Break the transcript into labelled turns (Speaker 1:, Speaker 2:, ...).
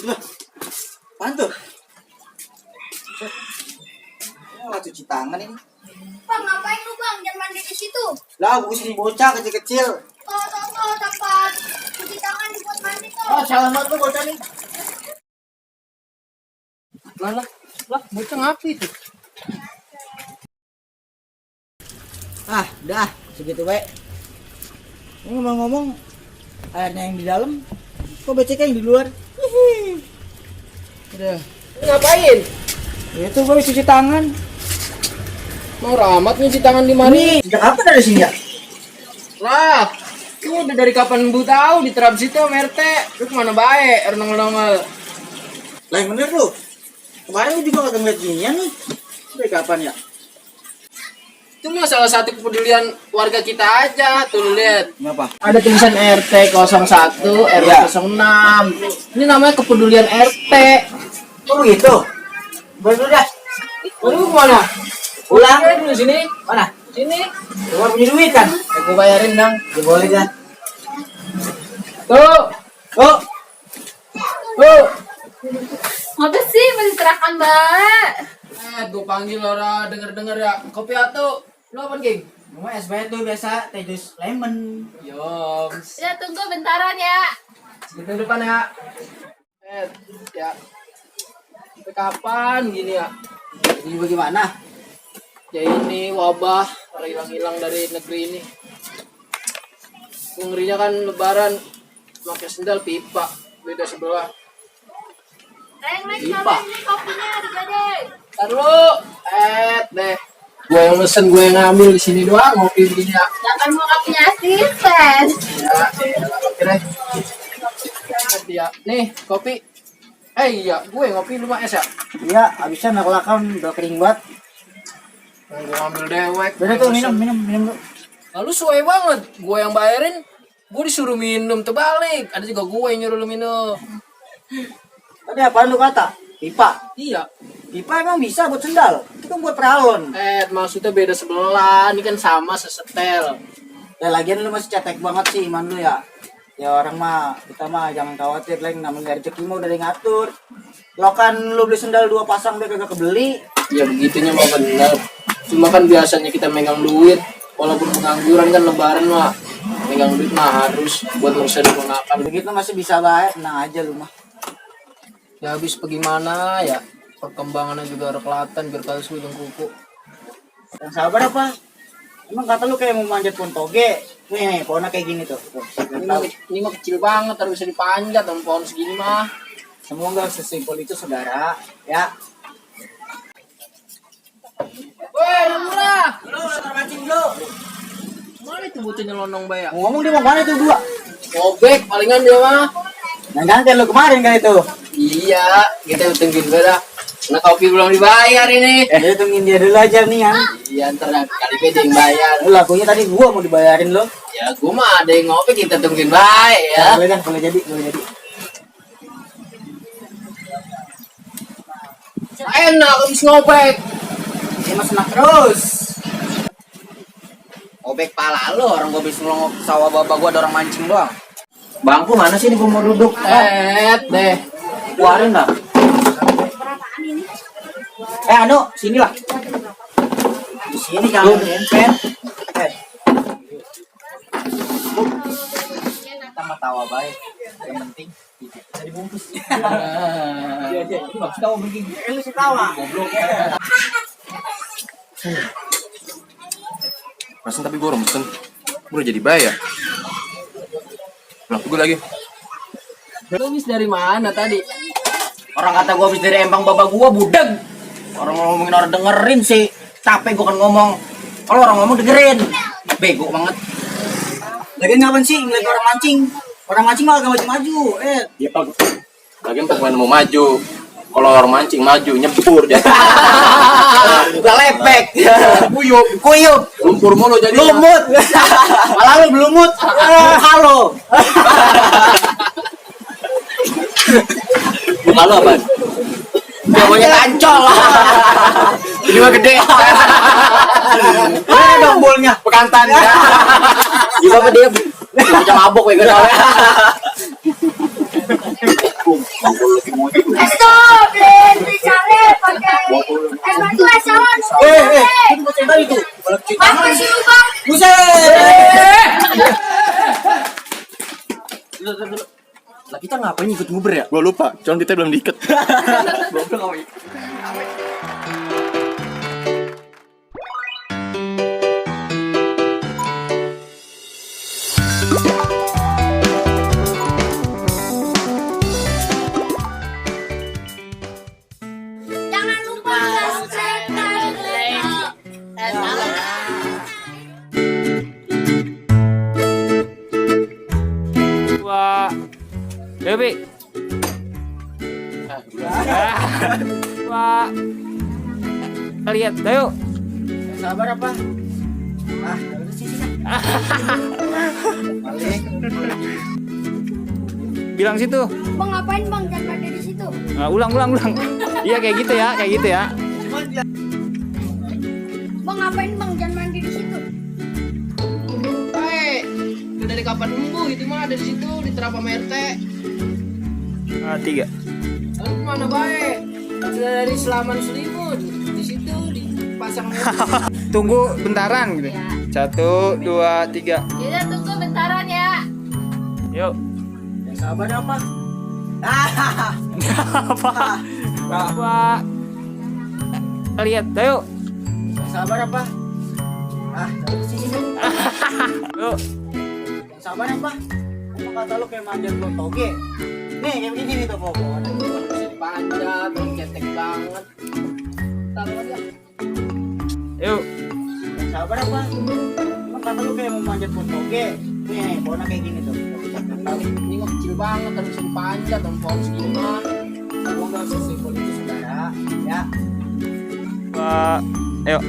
Speaker 1: Lah, apaan tuh? Oh, cuci tangan ini.
Speaker 2: Bang, ngapain lu bang? Jangan mandi di situ.
Speaker 1: Lah, gue sini bocah kecil-kecil.
Speaker 2: Tuh, tempat cuci tangan buat mandi tuh.
Speaker 1: Oh, selamat lu bocah nih.
Speaker 3: Lah, bocah ngapain itu?
Speaker 1: Ah, udah, segitu baik. Ini ngomong-ngomong, airnya yang di dalam, kok beceknya yang di luar? Hihi. Udah.
Speaker 3: Ngapain?
Speaker 1: Itu gue cuci tangan.
Speaker 3: Mau Rahmat nyuci tangan di mana?
Speaker 1: Ini sejak kapan ada di sini ya?
Speaker 3: Lah, lu udah dari kapan Bu tahu di terap situ MRT? Lu kemana baik, nongol-nongol.
Speaker 1: Lah yang bener lu. Kemarin lu juga kagak ngeliat ginian nih. Dari kapan ya?
Speaker 3: Itu mah salah satu kepedulian warga kita aja. Tuh lu lihat.
Speaker 1: Kenapa?
Speaker 3: Ada tulisan RT 01, RW
Speaker 1: Ya.
Speaker 3: 06. Ini namanya kepedulian RT.
Speaker 1: Oh begitu? Baru dah.
Speaker 3: Lu kemana?
Speaker 1: Pulang.
Speaker 3: Dulu sini.
Speaker 1: Mana?
Speaker 3: Sini.
Speaker 1: Lu punya duit kan?
Speaker 3: Aku bayarin dong.
Speaker 1: Ya boleh dah.
Speaker 3: Tuh.
Speaker 1: Oh,
Speaker 3: Tuh.
Speaker 2: Apa sih masih serahkan mbak?
Speaker 3: Gue panggil Laura denger-denger ya. Kopi atuh. Lu apa, Geng?
Speaker 1: mau es batu tuh biasa, teh jus lemon.
Speaker 3: Yoms.
Speaker 2: Ya tunggu bentaran ya.
Speaker 3: Sebentar depan ya. Ya. Sampai kapan gini ya?
Speaker 1: Ini bagaimana?
Speaker 3: Ya ini wabah para hilang-hilang dari negeri ini. Ngerinya kan lebaran pakai sendal pipa, beda sebelah.
Speaker 2: Reng,
Speaker 3: Pipa.
Speaker 2: ini kopinya digade.
Speaker 3: Taruh, deh. Gue yang mesen, gue yang ngambil di sini doang ngopi begini ya.
Speaker 2: Jangan mau kopinya asisten.
Speaker 3: Ya, ya. Nih kopi. Iya, gue ngopi lu mah es ya.
Speaker 1: Iya, abisnya nak-lakan udah kering banget.
Speaker 3: Gue ngambil dewek.
Speaker 1: Udah tuh minum tuh.
Speaker 3: Lalu suwe banget, gue yang bayarin, gue disuruh minum terbalik. Ada juga gue yang nyuruh lu minum.
Speaker 1: Tadi apaan lu kata? Pipa.
Speaker 3: Iya.
Speaker 1: Pipa emang bisa buat sendal. Itu kan buat peralon.
Speaker 3: Maksudnya beda sebelah, ini kan sama sesetel.
Speaker 1: Ya lagian lu masih cetek banget sih iman lu ya. Ya orang mah, kita mah jangan khawatir lah, namanya rezeki mah udah ngatur. Lo kan lu beli sendal 2 pasang dia kagak kebeli.
Speaker 3: Ya begitunya mah bener. Cuma kan biasanya kita megang duit, walaupun pengangguran kan lebaran mah. Megang duit mah harus buat urusan digunakan.
Speaker 1: Begitu masih bisa baik, tenang aja lu mah.
Speaker 3: Ya habis bagaimana ya, perkembangannya juga harus kelihatan biar kalian ujung kuku.
Speaker 1: Yang sabar apa? Emang kata lu kayak mau manjat pohon toge. Nih, pohonnya kayak gini tuh.
Speaker 3: Ini mah kecil banget, harus bisa dipanjat sama pohon segini mah.
Speaker 1: Semua nggak sesimpel itu saudara. Ya.
Speaker 3: Weh, murah.
Speaker 1: Lu udah mancing dulu.
Speaker 3: Mana itu bocah nyelonong bay ya?
Speaker 1: Ngomong dia mau mana tuh gua?
Speaker 3: Ngobek palingan dia mah.
Speaker 1: Nah ganti lu kemarin kan itu.
Speaker 3: Iya, kita tungguin beda. Nah kopi belum dibayar ini.
Speaker 1: Dia tungguin dia dulu aja nih kan.
Speaker 3: Iya, ntar kali beda yang bayar.
Speaker 1: Lu lakunya tadi gua mau dibayarin lo.
Speaker 3: Ya, gua mah ada yang ngopi, kita tungguin baik ya.
Speaker 1: Boleh kan, boleh jadi.
Speaker 3: Enak habis ngobek.
Speaker 1: Ini mas senang terus.
Speaker 4: Obek pala lu, orang gua habis ngelongok sawah bapak gua ada orang mancing doang. Bangku mana sih ini gua mau duduk?
Speaker 3: Deh.
Speaker 4: Keluarin dah. Anu, sini lah.
Speaker 1: Di sini jangan dempet.
Speaker 4: Kita mah tawa baik. Yang penting bisa dibungkus.
Speaker 1: Iya.
Speaker 4: Ini maksud tawa begini.
Speaker 1: Lu sih tawa.
Speaker 4: Goblok.
Speaker 5: Rasen tapi gue orang mesen. Gue udah jadi bayar. Pulang gue lagi.
Speaker 3: Lu habis dari mana tadi?
Speaker 4: Orang kata gua habis dari empang bapak gua budeg. Orang ngomongin orang dengerin sih. Capek gua kan ngomong. Kalau orang ngomong dengerin. Bego banget.
Speaker 1: Lagian ngapain sih ngeliat orang mancing? Orang mancing malah gak maju-maju.
Speaker 5: Iya pak. Lagian pokoknya mau maju. Kalau orang mancing maju nyebur dia.
Speaker 4: Udah lepek. Kuyup.
Speaker 5: Lumpur mulu jadi.
Speaker 4: Lumut. Malah lu belumut. Halo.
Speaker 5: Bukan lu apa?
Speaker 4: Jawabannya kancol.
Speaker 5: Ini mah gede.
Speaker 4: Mana dong bolnya?
Speaker 5: Bekantan.
Speaker 4: Gimana dia? Macam mabok ya.
Speaker 2: Stop, beli sare pakai es batu es sawan.
Speaker 4: Itu bocah tadi tuh.
Speaker 2: Mas masih lubang.
Speaker 4: Lah kita ngapain ikut nguber ya?
Speaker 5: Gua lupa, cuman kita belum diikat.
Speaker 2: Jangan lupa subscribe dan like.
Speaker 6: Wah, Dewi. Wah, lihat, ayo.
Speaker 1: Sabar apa? Ah, udah sini. Balik.
Speaker 6: Bilang situ.
Speaker 2: Bang ngapain bang? Jangan ada di situ.
Speaker 6: Nah, ulang. Iya kayak gitu ya,
Speaker 2: Bang ngapain bang? Jangan mandi di situ.
Speaker 3: Itu dari kapan nunggu itu mah ada di situ di terapa RT.
Speaker 6: 3.
Speaker 3: Lalu kemana baik? Sudah dari Selaman Selimut di situ dipasang.
Speaker 6: Tunggu bentaran gitu. 1, 2, 3.
Speaker 2: Yaudah tunggu bentaran ya.
Speaker 6: Yuk.
Speaker 1: Sabar apa?
Speaker 6: Apa? Lihat, ayo.
Speaker 1: Sabar apa? Ah, udah sini.
Speaker 6: Yuk.
Speaker 1: Sabar apa? Emang kata lu kayak manjat lo toge. Nih, kayak begini nih tuh pokoknya.
Speaker 3: Bisa dipanjat, cetek banget. Taruh aja.
Speaker 6: Yuk.
Speaker 1: Sabar apa? Emang kata lu kayak mau manjat lo toge. Nih, pokoknya kayak gini tuh.
Speaker 3: Ini mah kecil banget, harus bisa dipanjat, dan pohon segini mah.
Speaker 1: Semoga sesimpel itu saudara. Ya.
Speaker 6: Wah, ayo.